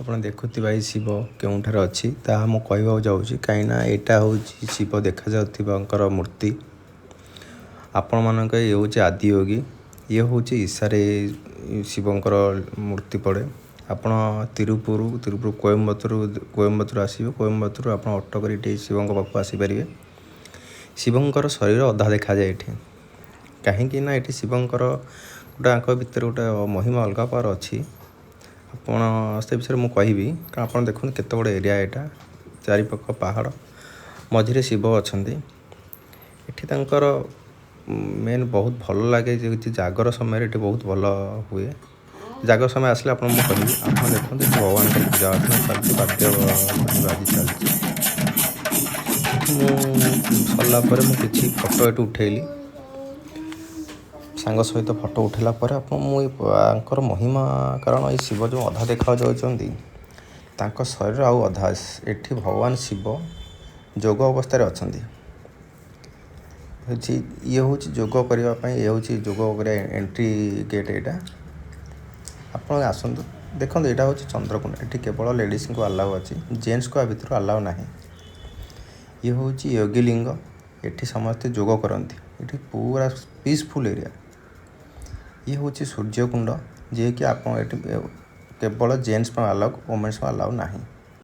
ଆପଣ ଦେଖୁଥିବେ ଏଇ ଶିବ କେଉଁଠାରେ ଅଛି, ତାହା ମୁଁ କହିବାକୁ ଯାଉଛି। କାହିଁକିନା ଏଇଟା ହେଉଛି ଶିବ ଦେଖାଯାଉଥିବାଙ୍କର ମୂର୍ତ୍ତି। ଆପଣମାନଙ୍କ ଇଏ ହେଉଛି ଆଦିୟୋଗୀ, ଇଏ ହେଉଛି ଇଶାରେ ଶିବଙ୍କର ମୂର୍ତ୍ତି ପଡ଼େ। ଆପଣ ତିରୁପୁର କୋଏମ୍ବାତୁର ଆସିବେ। କୋଏମ୍ବାତୁରୁ ଆପଣ ଅଟୋ କରି ଏଠି ଶିବଙ୍କ ପାଖକୁ ଆସିପାରିବେ। ଶିବଙ୍କର ଶରୀର ଅଧା ଦେଖାଯାଏ ଏଠି, କାହିଁକି ନା ଏଠି ଶିବଙ୍କର ଗୋଟେ ଆଙ୍କ ଭିତରେ ଗୋଟେ ମହିମା ଅଲଗା ପ୍ରକାର ଅଛି। ଆପଣ ସେ ବିଷୟରେ ମୁଁ କହିବି। କାରଣ ଆପଣ ଦେଖନ୍ତୁ କେତେ ବଡ଼ ଏରିଆ ଏଇଟା, ଚାରିପାଖ ପାହାଡ଼, ମଝିରେ ଶିବ ଅଛନ୍ତି। ଏଠି ତାଙ୍କର ମେନ୍ ବହୁତ ଭଲ ଲାଗେ ଯେ ଜାଗର ସମୟରେ ଏଠି ବହୁତ ଭଲ ହୁଏ। ଜାଗର ସମୟ ଆସିଲେ ଆପଣ ମୁଁ କହିବି। ଆପଣ ଦେଖନ୍ତୁ, ଏଠି ଭଗବାନଙ୍କର ପୂଜା ଅର୍ଚ୍ଚନା ଚାଲିଛି, ବାଦ୍ୟ ବାଜି ଚାଲିଛି। ଏଠି ମୁଁ ସରିଲା ପରେ ମୁଁ କିଛି ଫଟୋ ଏଠି ଉଠେଇଲି ସାଙ୍ଗ ସହିତ। ଫଟୋ ଉଠେଇଲା ପରେ ଆପଣ ମୁଁ ୟାଙ୍କର ମହିମା, କାରଣ ଏଇ ଶିବ ଯେଉଁ ଅଧା ଦେଖାଯାଉଛନ୍ତି, ତାଙ୍କ ଶରୀର ଆଉ ଅଧା। ଏଠି ଭଗବାନ ଶିବ ଯୋଗ ଅବସ୍ଥାରେ ଅଛନ୍ତି। ହେଉଛି ଇଏ ହେଉଛି ଯୋଗ କରିବା ପାଇଁ, ଇଏ ହେଉଛି ଯୋଗ କରିବା ଏଣ୍ଟ୍ରି ଗେଟ୍ ଏଇଟା। ଆପଣ ଆସନ୍ତୁ, ଦେଖନ୍ତୁ। ଏଇଟା ହେଉଛି ଚନ୍ଦ୍ରକୁଣ୍ଡ। ଏଠି କେବଳ ଲେଡ଼ିଜ୍ଙ୍କୁ ଆଲାଉ ଅଛି, ଜେଣ୍ଟସ୍କୁ ଆ ଭିତରୁ ଆଲାଉ ନାହିଁ। ଇଏ ହେଉଛି ୟୋଗୀଲିଙ୍ଗ। ଏଠି ସମସ୍ତେ ଯୋଗ କରନ୍ତି। ଏଠି ପୁରା ପିସଫୁଲ୍ ଏରିଆ। ଇଏ ହେଉଛି ସୂର୍ଯ୍ୟକୁଣ୍ଡ, ଯିଏକି ଆପଣ ଏଠି କେବଳ ଜେଣ୍ଟସ୍ ପାଇଁ ଆଲାଉ, ଓମେନ୍ସ ପାଇଁ ଆଲାଉ ନାହିଁ।